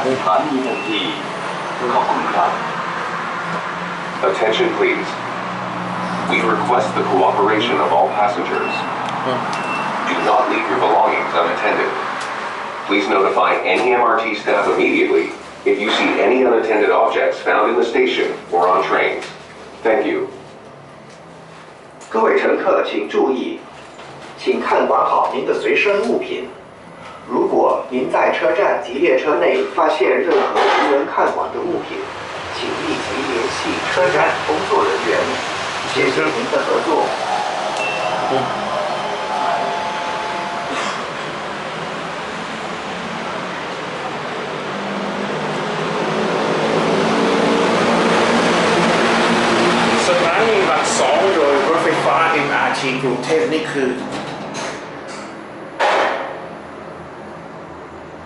ສະຖານີທັນທີ. ຂອບຄຸນຄັບ. Attention please. We request the cooperation of all passengers. Do not leave your belongings unattended. Please notify any M R T staff immediately if you see any unattended objects found in the station or on trains. Thank you. 各位乘客请注意，请看管好您的随身物品。如果您在车站及列车内发现任何无人看管的物品，请立即联系车站工作人员。谢谢您的合作。 ສະຖານີຫຼັກສອງ ໂດຍລົດໄຟຟ້າ ເອັມອາທີ ກຸງເທບ ນີ້ຄື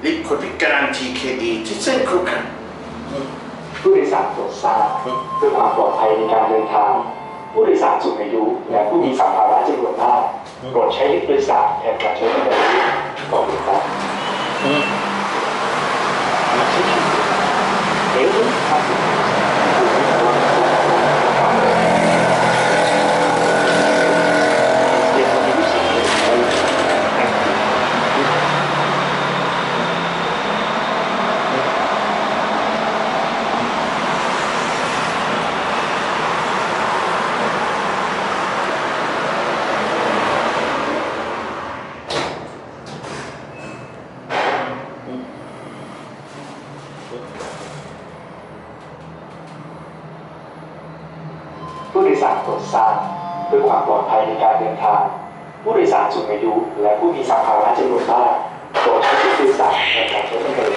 ລິບຄົນພິການ ທີເຄອີ ທີ່ເຊັ່ນຄືກັນ. ຜູ້ໂດຍສານໂປດຊາບ ເພື່ອຄວາມປອດໄພໃນການເດີນທາງ, ຜູ້ໂດຍສານສູງອາຍຸ ແລະ ຜູ້ມີສຳພາລະຈຳນວນມາກ ໂປດໃຊ້ລິບໂດຍສານແທນການໃຊ້ລົດໄຟຟ້າ. ອືມ ຜູ້ໂດຍສານໂປດຊາບ ເພື່ອຄວາມປອດໄພໃນການເດີນທາງ, ຜູ້ໂດຍສານສູງອາຍຸ ແລະ ຜູ້ມີສຳພາລະຈຳນວນມາກ ໂປດໃຊ້ລິບໂດຍສານແທນການໃຊ້ລົດໄຟ